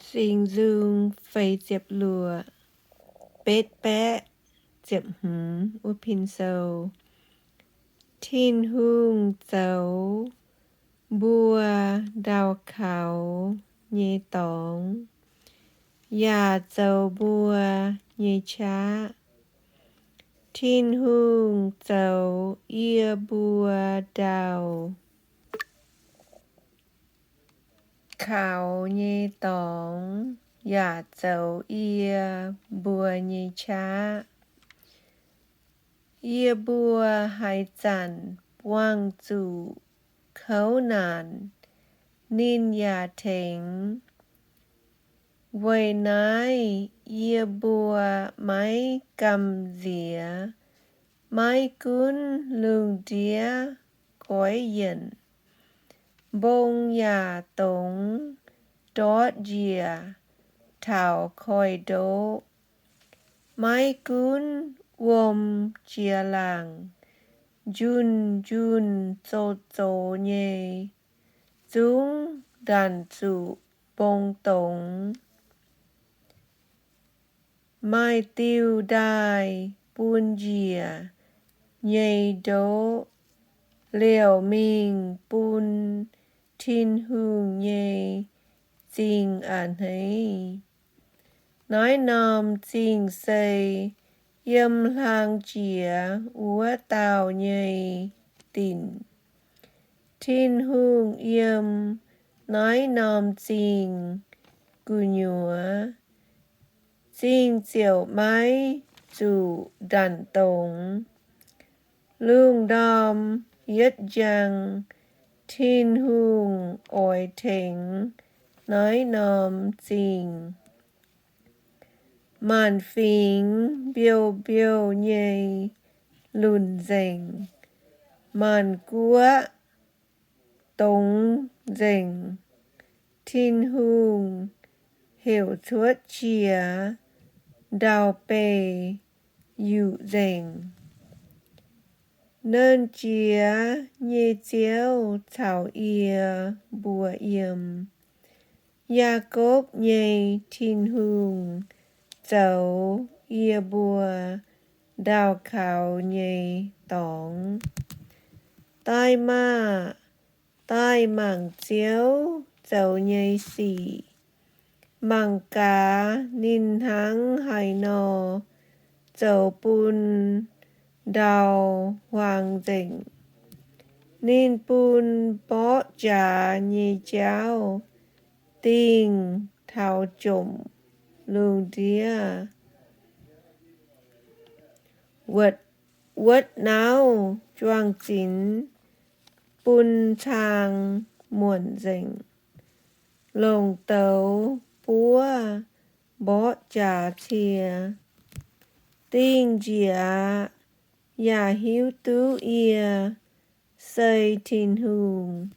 Singx Nzung feix ziepc luoqc, betv baeqv ziepc hmz wuov pin sou. Tin-Hungh zoux mbuo ndau kaux nyei dorngx, yaac zoux mbuo nyei qaqv. Tin-Hungh zoux yie mbuo ndau kaux nyei dorngx yaac zoux yie mbuo nyei qaqv. Yie mbuo haaix zanc buangh zuqc kouv naanc, ninh yaac tengx. Weic naaiv yie mbuo maiv gamh nziex, maiv gunv lungh ndiev goiv yienc, mbong yaac dongz ndortv njiec taux koiv-ndoqv. Maiv gunv wuom jiex laangc, njunh njunh zoux zoux nyei, zungv ndanc zuqc mbong dongz. Maaih diuh ndaaih bun njiec nyei ndoqv, liouc mingh bun Tin-Hungh nyei zingh a'hneiv. Naaiv norm zingh se yiem hlang jiex wuov dauh nyei dinc. Tin-Hungh yiem naaiv norm zingh gu'nyuoz, zingh ziouc maiv zuqc ndanc dongz. Lungh ndorm yietv njang, Tin-Hungh oix tengx naaiv norm zingh. Maanc fingx mbiouh mbiouh nyei lunc nzengc, maanc guoqv dongz nzengc. Tin-Hungh heuc cuotv qiex ndau-beih yuqc nzengc. Nernh Jiex nyei Ziouv caux yie mbuo yiem. Yaakopv nyei Tin-Hungh zoux yie mbuo ndau kaux nyei dorngx. Daaih maah! Daaih mangc Ziouv zoux nyei sic. Mangc gaax ninh hnangv haaix nor zoux bun ndau huaang nzengc. Ninh bun mborqv jaax nyei jauv dingh taux jomc lungh ndiev. Wuotv, wuotv nauv juang-zinx bun cang muonc nzengc. Longc douz buov mborqv jaax cie. Dingh njiec aqv, yaac hiuv duqv yie se Tin-Hungh.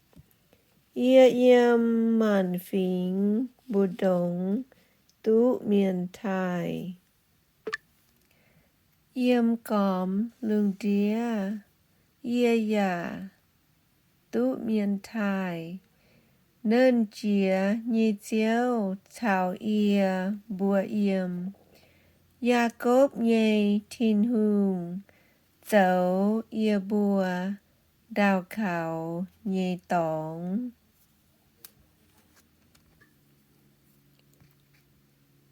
Yie yiem maanc fingx mbu'ndongx duqv mienh taaih. Yiem gormx lungh ndiev yie yaac duqv mienh taaih. Nernh Jiex nyei Ziouv caux yie mbuo yiem. Yaakopv nyei Tin-Hungh zoux yie mbuo ndau kaux nyei dorngx.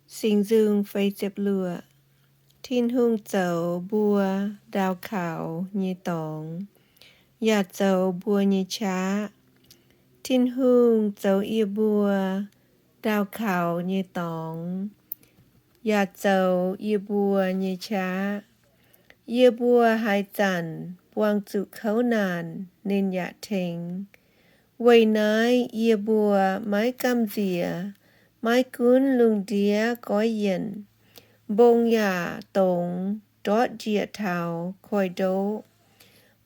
Singx Nzung feix ziepc luoqc. Tin-Hungh zoux mbuo ndau kaux nyei dorngx, yaac zoux mbuo nyei qaqv. Tin-Hungh zoux yie mbuo ndau kaux nyei dorngx, yaac zoux yie mbuo nyei qaqv. Yie mbuo haaix zanc buangh zuqc kouv naanc, ninh yaac tengx. Weic naaiv yie mbuo maiv gamh nziex, maiv gunv lungh ndiev goiv yienc, mbong yaac dongz ndortv njiec taux koiv-ndoqv.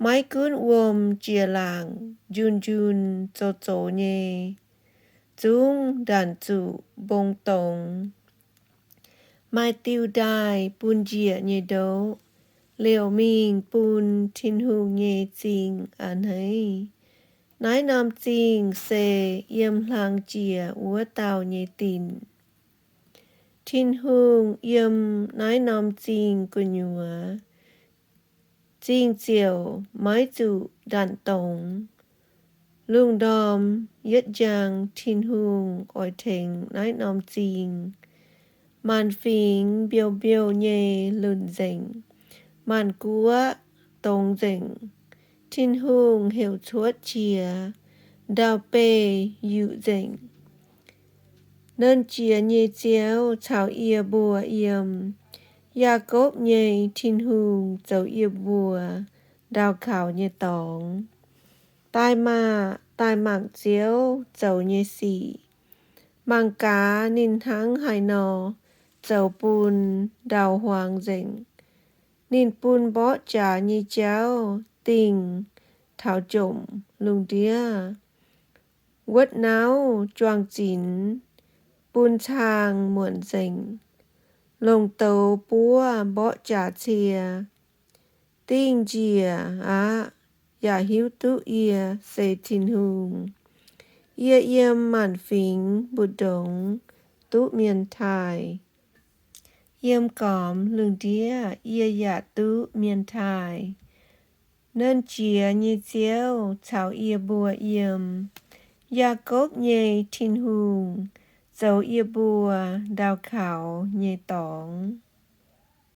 Maiv gunv wuom jiex laangc, njunh njunh zoux zoux nyei, zungv ndanc zuqc mbong dongz. Maaih diuh ndaaih bun njiec nyei ndoqv, liouc mingh bun Tin-Hungh nyei zingh a'hneiv. Naaiv norm zingh se yiem hlang jiex wuov dauh nyei dinc. Tin-Hungh yiem naaiv norm zingh gu'nyuoz, zingh ziouc maiv zuqc ndanc dongz. Lungh ndorm yietv njang Tin-Hungh oix tengx naaiv norm zingh. Maanc fingx mbiouh mbiouh nyei lunc nzengc, maanc guoqv dongz nzengc. Tin-Hungh heuc cuotv qiex, ndau-beih yuqc nzengc. Nernh Jiex nyei Ziouv caux yie mbuo yiem. Yaakopv nyei Tin-Hungh zoux yie mbuo ndau kaux nyei dorngx. Daaih maah! Daaih mangc Ziouv zoux nyei sic. Mangc gaax ninh hnangv haaix nor zoux bun ndau-huaang nzengc. Ninh bun mborqv jaax nyei jauv dingh taux jomc lungh ndiev. Wuotv nauv juang-zinx bun caangh muonc nzengc, longc douz buov mborqv jaax cie. Dingh njiec aqv, yaac hiuv duqv yie se Tin-Hungh. Yie yiem maanc fingx mbu'ndongx duqv mienh taaih. Yiem gormx lungh ndiev yie yaac duqv mienh taaih. Nernh Jiex nyei Ziouv caux yie mbuo yiem. Yaakopv nyei Tin-Hungh zoux yie mbuo ndau kaux nyei dorngx.